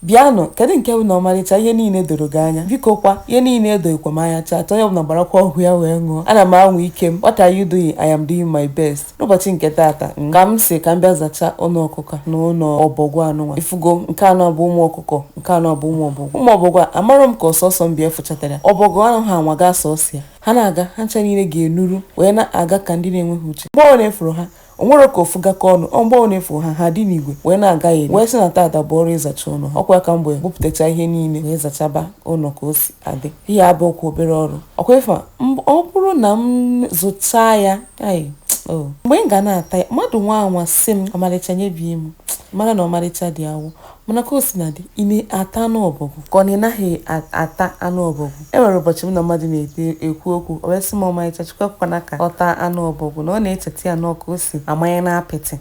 Bịanụ, kedu nke bụ na ọmarịcha ihe niile doro gị anya? Biko kwa, ihe niile edoghịkwa m anya chaa chaa. Onye ọbụla gbarakwa ọgwụ ya wee ṅụọ. Ana m anwa ike m. What are you doing? I am doing my best. N'ụbọchị nke taata, ka m si ka m bịa zachaa ụlọ ọkụkọ na ụlọ ọbọgwụ anụnwa. Ifugo nke anọ bụ ụmụ ọkụkọ, nke anọ bụ ụmụ ọbọgwụ. Ụmụ ọbọgwụ a, amarọ m ka ọsọsọ m bịa fụchatara ya. Ọbọgwụ anaghị anwa gaa sọsọ ya. Ha na-aga, ha ncha niile ga-enuru wee na-aga ka ndị na-enweghị uche. Mgbe ọ na-efuru ha, o nwere ka ofu gakọ ọnụ. Ọ mgbe ọ na-efu ha, ha dị n'igwe wee na-aga ya, wee sị na tata bụ ọrụ ịzacha ụlọ ha. Ọkwa ka mgbe bupụtacha ihe niile wee zachaba ụlọ ka o si adị. Ihe abụọkwa obere ọrụ. Ọkwa ife a, ọ bụrụ na m zụchaa ya, ai, oh, mgbe m ga na-ata ya, mmadụ nwa anwa sị m ọmarịcha nyebie m, mara na ọmarịcha dị awụ. Mana ka o si na dị, ị na-ata anụ ọbọgwụ ka ọ na ị naghị ata anụ ọbọgwụ? E nwere ụbọchị m na mmadụ na-ete ekwu okwu, o wee sị m ọmarịcha Chukwu ekwekwana ka ọ taa anụ ọbọgwụ, na ọ na-echeta ya nọọ ka o si amanye n'apịtị.